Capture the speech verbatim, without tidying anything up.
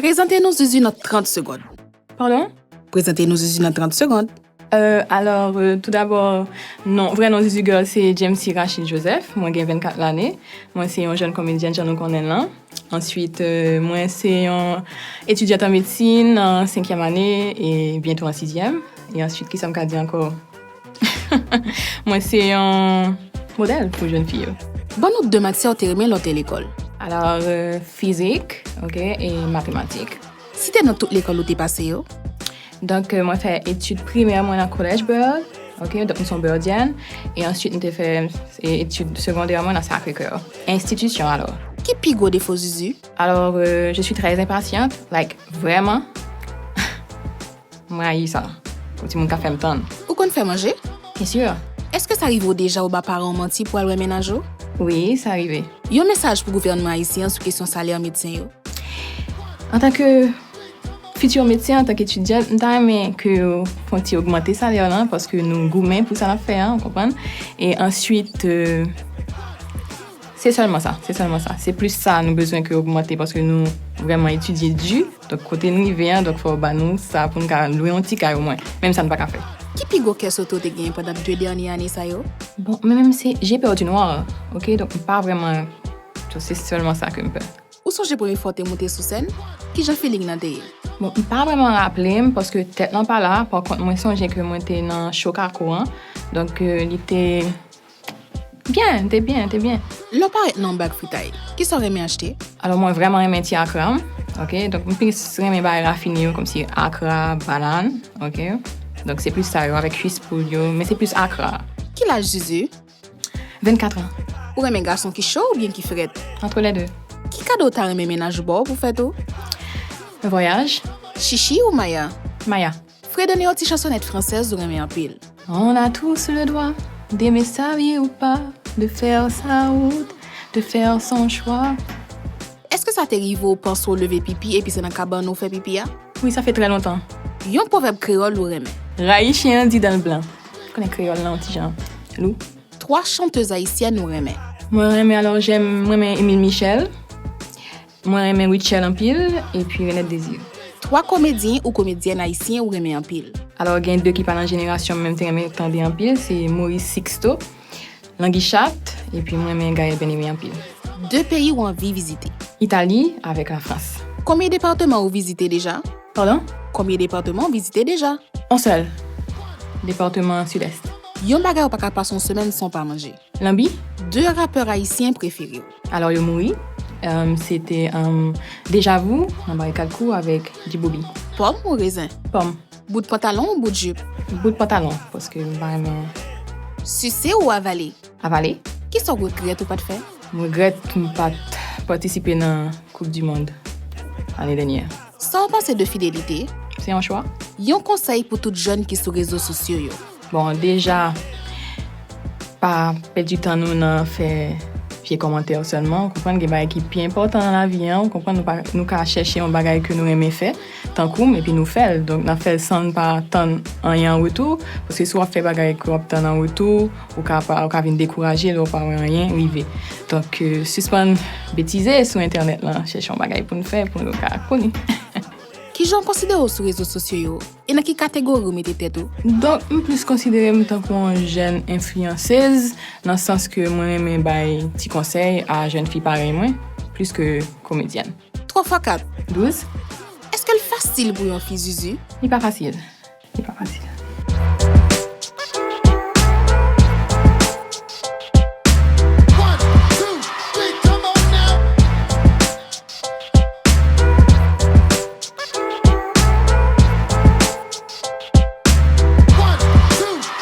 Prezante nou Zuzu nan trant segonn. Pardon? Prezante nou Zuzu nan trant segonn. Euh, alors, euh, tout d'abord, non, vrè non Zuzu Girl se Jamesy Rachid Joseph. Mwen gen vennkat lane. Mwen se yon jèn komedyèn jan nou konnen l lan. Answit, euh, mwen se yon etidyant an medsin an senkyèm ane e byento an sizyèm. E answit, kisa m ka di ankò? Mwen se yon modèl pou jèn fi yo. Ban nou de matyè w te renmen lè w te lekòl. Alors, euh, fizik, ok, e matematik. Site non tout lekòl ou te pase yo. Donk, euh, mwen fè etid primè mwen nan Kolèj Byrd, ok, donk mwen se yon Byrdienne. E answit, mwen te fè e, etid segondè mwen nan Sacré-Cœur. Enstitisyon, alò. Ki pi gwo defo Zuzu? Alors, euh, je suis très impatiente, like, vrèman. Mwen rayi sa. Pou timoun ka fè m tann. Ou konn fè manje? Bien sûr. Èske sa rive w deja ou ba paran w manti pou al wè mennaj ou? Wi, sa rive. Yon mesaj pou gouvènman ayisyen an sou kesyon salè medsen yo. Antanke fitir medsen, antanke etidyant, m ta renmen ke yo fè yon ti ogmante salè lan, paske nou goumen pou sa n ap fè an, ou konprann? E answit, euh, se sèlman sa, se sèlman sa. Se plis sa nou bezwen ke ogmante, paske nou vrèman etidye di. Donk, kote n rive an, donk, fò yo ba nou sa pou n ka lwe yon ti kay omwen. Menm sa, n pa ka fè. Ki pi gwo kè sote w te genyen pandan de dènye ane sa yo? Bon, mwen menm, se, j'ai peur du noir, ok? Donk, m pa vrèman, se sèlman sa ke m pè. Ou sonje premye fwa w te monte sou sèn? Kijan feeling nan te ye? Bon, m pa vrèman raple m, paske tèt lan pa la. Pa kont, mwen sonje ke mwen te nan cho Kako an. Donk, euh, li te byen, te byen, te byen. Lè w parèt nan yon bak fritay, kisa w renmen achte? Alò, mwen vrèman renmen ti akra m, ok? Donk, m plis renmen bagay rafine yo, kòmsi akra, banann, ok? Donk, se plis sa yo, avèk kuis poul yo, men se plis akra. Ki laj Zuzu? Vennkat an. Ou renmen gason ki cho oubyen ki frèt? Entre les deux. Ki kado w ta renmen mennaj ou ba w pou fèt ou? Un voyage. Chichi ou Maya? Maya. Fredonne yon ti chansonèt fransèz ou renmen anpil. On a tous le droit d'aimer sa vie ou pas, de faire sa route, de faire son choix. Èske sa te rive w panse w leve pipi epi se nan kabann ou fè pipi a? Wi, sa fè trè lontan. Yon pwovèb kreyòl ou renmen? Rayi chen an di dan l blan. Konnen kreyòl lan yon ti jan lou. Twa chantèz ayisyèn ou renmen? Mwen renmen, alò, jèm, mwen renmen Emile Michel. Mwen renmen Rutshelle anpil, epi Renette Désir. Twa komedyen ou komedyèn ayisyen ou renmen anpil? Alò, gen de ki pa nan jenerasyon m, men m te renmen tande anpil, se Maurice Sixto, Languichat, epi mwen renmen Gaëlle Bien-Aimé anpil. De peyi ou anvi vizite? Itali avèk Lafrans. Konbyen depatman ou vizite deja? Pardon? Konbyen depatman ou vizite deja? On sèl. Depatman Sidès. Yon bagay ou pa ka pase yon semèn san w pa manje? Lanbi? De rapè ayisyen prefere w? Alò, yo mouri. Euh, se te, euh, Deja Vu, nan Barikad Kou avèk Djiboubi. Pòm ou rezen? Pòm. Bout pantalon ou bout jip? Bout pantalon, paske m pa renmen. Sise ou avale? Avale. Kisa w regrèt ou pa t fè? M regrèt m pa t patisipe nan Coupe du Monde ane dènyè. Sa w panse de fidelite? Se yon chwa. Yon konsèy pou tout jèn ki sou rezo sosyo yo? Bon, deja, pa pèdi tan nou nan fè vye kòmantè sèlman. Ou konprann, gen bagay ki pi enpòtan nan lavi an. Ou konprann, nou pa, nou ka chèche yon bagay ke nou renmen fè, tankou m, epi nou fè l. Donk, n ap fè l san n pa tann anyen an retou. Paske si w ap fè bagay ke w ap tann an retou, ou ka pa, ou ka vin dekouraje lè w pa wè anyen rive. Donk, euh, sispann betize sou entènèt lan, chèche yon bagay pou n fè, pou nou ka koni. Kijan w konsidere w sou rezo sosyo yo? E nan ki kategori w mete tèt ou? Donk, m plis konsidere m tankou yon jèn enfliyansez, nan sans ke mwen renmen bay ti konsèy a jèn fi parèy mwen, plis ke komedyèn. Twa fwa kat. Douz. Èske l fasil pou yon fi Zuzu? Li pa fasil. Li pa fasil.